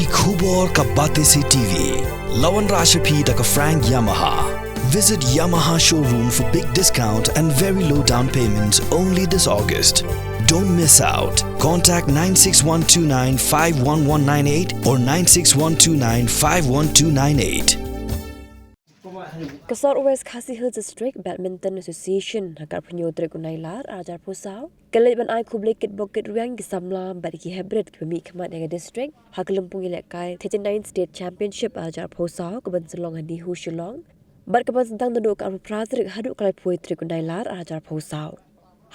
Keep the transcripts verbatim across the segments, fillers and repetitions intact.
Ki khubor ka Batesi T V. La wanrah sha phi da ka Frank Yamaha. Visit Yamaha showroom for big discount and very low down payments only this August. Don't miss out. Contact nine six one two nine five one one nine eight or nine six one two nine five one two nine eight. Ka South West Khasi Hills District Badminton Association ha ka arphew hynñiew tarik u Nailar arhajar arphew saw ka leit ban ai khublei kitbok kitrwiang ïa ki samla bad ïa ki heprit kiba mihkhmat ïa ka district ha ka lympung ïalehkai thirty-ninth State Championship arhajar arphew saw kaban sa long ha NEHU Shillong bad kaban sdang naduh ka arphew phra tarik haduh ka laiphew tarik u Nailar arhajar arphew saw.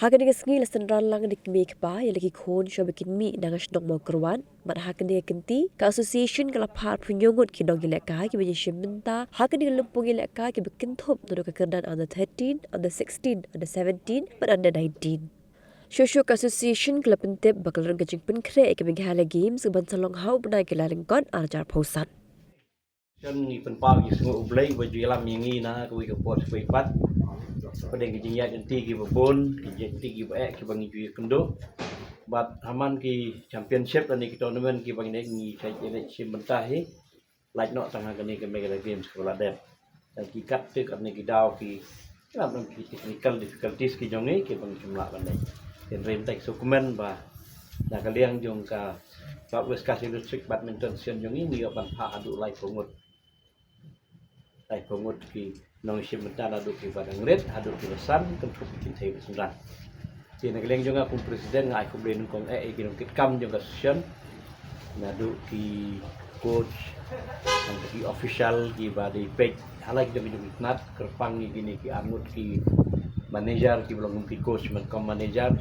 Ha kane ka sngi la synran lang da ki kmie ki kpa ïa la ki khun shuwa ba kin mih na ka shnong Mawkyrwat. Bad ha kane ka kynti ka association ka la phah arphew hynñiew ngut ki nongïalehkai kiba ïashim bynta ha kane ka lympung ïalehkai kiba kynthup naduh ka kyrdan under thirteen, under sixteen, under seventeen bad under nineteen. Shuh shuh ka association ka la pyntip ba ka la don ka jingpynkhreh ïa ka Meghalaya Games kaban sa long ha u bnai Kyllalyngkot arhajar arphew san. Shen ngi pynpaw ïa ki sngew U Blei ba ju ïalam ïa ngi na kawei ka por sha kawei pat. Pdeng ki jingïaid lynti kiba bun, ki jingïaid lynti kiba eh kiba ngi ju ïakynduh. Bad ha man ki championship lane ki tournament kiba ngi ngi shait ïaleit shim bynta hi. Lait noh tang ha kane ka Meghalaya Games kaba la dep. Ki kat te kat ne ki daw ki Ki la don ki technical difficulties ki jong ngi kiba ngi shu lah ban leh. Hynrei mynta ki sngewkmen ba na ka liang jong ka South West Khasi Hills District Badminton Association jong ngi ngi ïoh ban phah haduh laiphew ngut. Laiphew ngut ki nongshim bynta naduh kiba dang rit haduh kiba san kynthup ki kynthei ba synran. Te na ka liang jong nga kum president nga ai khublei nyngkong eh ïa ki nongkitkam jong ka association. Naduh ki coach, naduh ki official kiba dei peit ha la ki jong ki jong ki tnat kyrpang ïa kine ki arngut ki manager kiba long kum ki coach bad kum manager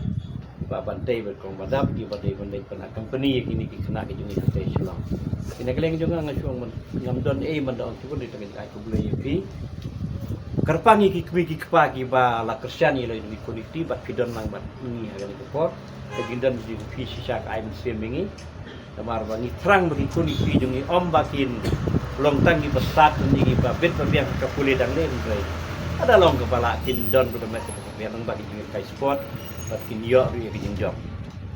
kiba ban tei bad kum ba dap kiba dei ban dei ban accompany ïa kine ki khynnah ki jong ngi hangtei Shillong. Te na ka liang jong nga nga shu ong ngam don ei ban da ong shuh dei tang ai khublei ïa phi. Kyrpang ïa ki kmie ki kpa kiba la kyrshan ïa la jong ki khun ki kti bad phi don lang bad ngi ha kane ka por. Ka jingdon jong phi shisha ka ai mynsiem ïa ngi. Namar ba ngi thrang ba ki khun ki kti jong ngi ym ba kin long tang kiba stad ne kiba bit ba biang ka pule dang leh hynrei lada long kaba lah kin don ba don met kaba biang ba ki jingïalehkai sport bad kin ïoh ruh ïa ki jingjop.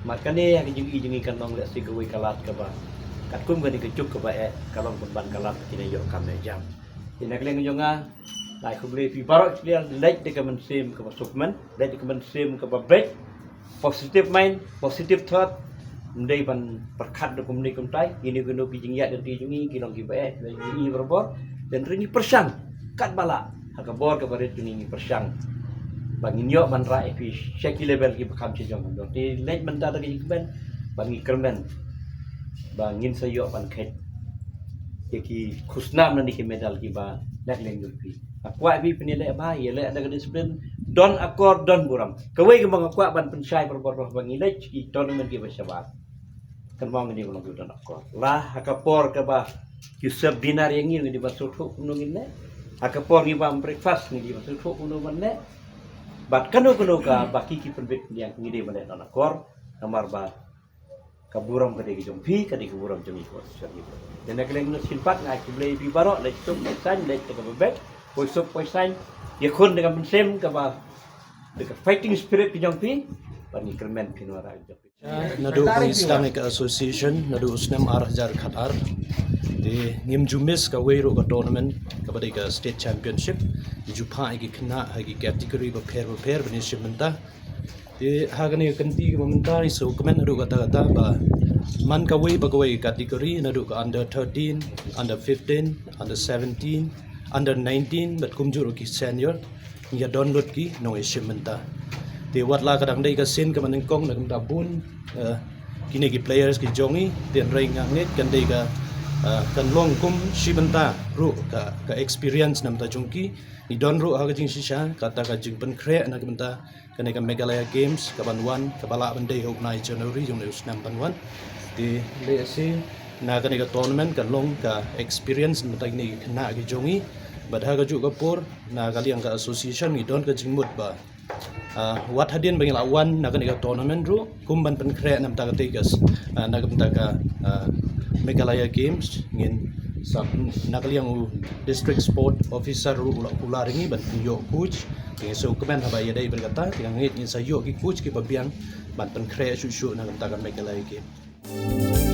Namar kane ha ki jingïohi jong ngi kan long lehse kawei ka lad kaba katkum kane ka juk kaba eh ka long pynban ka lad ba kin ïoh kam ïa jam. Te na ka liang jong nga nga ai khublei phi baroh ki player leit da ka mynsiem kaba suk men, leit da ka mynsiem kaba beit, positive mind, positive thought. Ym dei ban pyrkhat da kumne kumtai, kine kine ki jingïaid lynti jong ngi ki long kiba eh, ki long kiba eh barabor. Te hynrei ngi pyrshang katba lah ha ka bor kaba rit jong ngi ngi pyrshang ba ngin ïoh ban rah ïa phi sha ki level kiba kham shajong. Te leit mynta da ka jingkmen ba ngi kyrmen ba ngin sa ïoh ban kheit ïa ki khusnam lane ki medal kiba leh leng jong phi. Nga kwah phi phin ïaleh bha, ïaleh da ka discipline, don akor, don burom. Kawei kaba nga kwah ban pynshai barabor ba ngi leit ki tournament kiba shabar. Kan mong ngi ba long ki don akor. La ha ka por kaba ki serve dinner ïa ngi ngi dei ban sngewthuh kumno ngin leh. Ha ka por ngi ba breakfast ngi dei ban sngewthuh kumno ban leh. Bad kano kano kaba ki ki pynbit ngi dei ban leh don akor. Namar ba ka burom ka dei ka jong phi, ka dei ka burom jong ngi ko sha ngi. Te na ka liang shisien pat nga ai khublei ïa phi baroh, leit suk leit saiñ, leit da kaba beit, poi suk poi saiñ, ïakhun da ka mynsiem kaba da ka fighting spirit ka jong phi, bad ngi kyrmen phi nora ka jong phi. Naduh ba ngi sdang ïa ka association naduh u snem ar hajar khatar. Te ngim ju miss kawei ruh ka tournament kaba dei ka state championship. Ngi ju phah ïa ki khynnah ha ki category bapher bapher ban ïashim bynta. Te ha kane ka kynti kaba mynta ngi sngewkmen haduh katta katta ba man kawei pa kawei ka category naduh ka under thirteen, under fifteen, under seventeen, under nineteen bad kumjuh ruh ki senior ngi ïa don lut ki nongïashim bynta. Te wat la ka dang dei ka sien kaba nyngkong na ka bynta bun kine ki players ki jong ngi, te hynrei nga ngeit kan dei ka kan long kum shi bynta ruh ka experience na bynta jong ki. Ngi don ruh ha ka jingshisha kata ka jingpynkhreh na ka bynta kane ka Meghalaya Games kaban wan, kaba lah ban dei ha u bnai January jong une u snem ban wan. Te lehse na kane ka tournament kan long ka experience na bynta kine ki khynnah ki jong ngi. Bad ha kajuh ka por na ka liang ka association ngi don ka jingmut ba wat hadien ba ngi lah wan na kane ka tournament ruh kum ban pynkhreh na bynta katei ka na ka bynta ka Meghalaya Games, ngin sa na ka liang u District Sport Officer ruh u la kular ïa ngi ban pynïoh coach. Te ngi sngewkmen haba ïadei bad kata, te nga ngeit ngin sa ïoh ki coach kiba biang ban pynkhreh shuh shuh na ka bynta ka Meghalaya Games.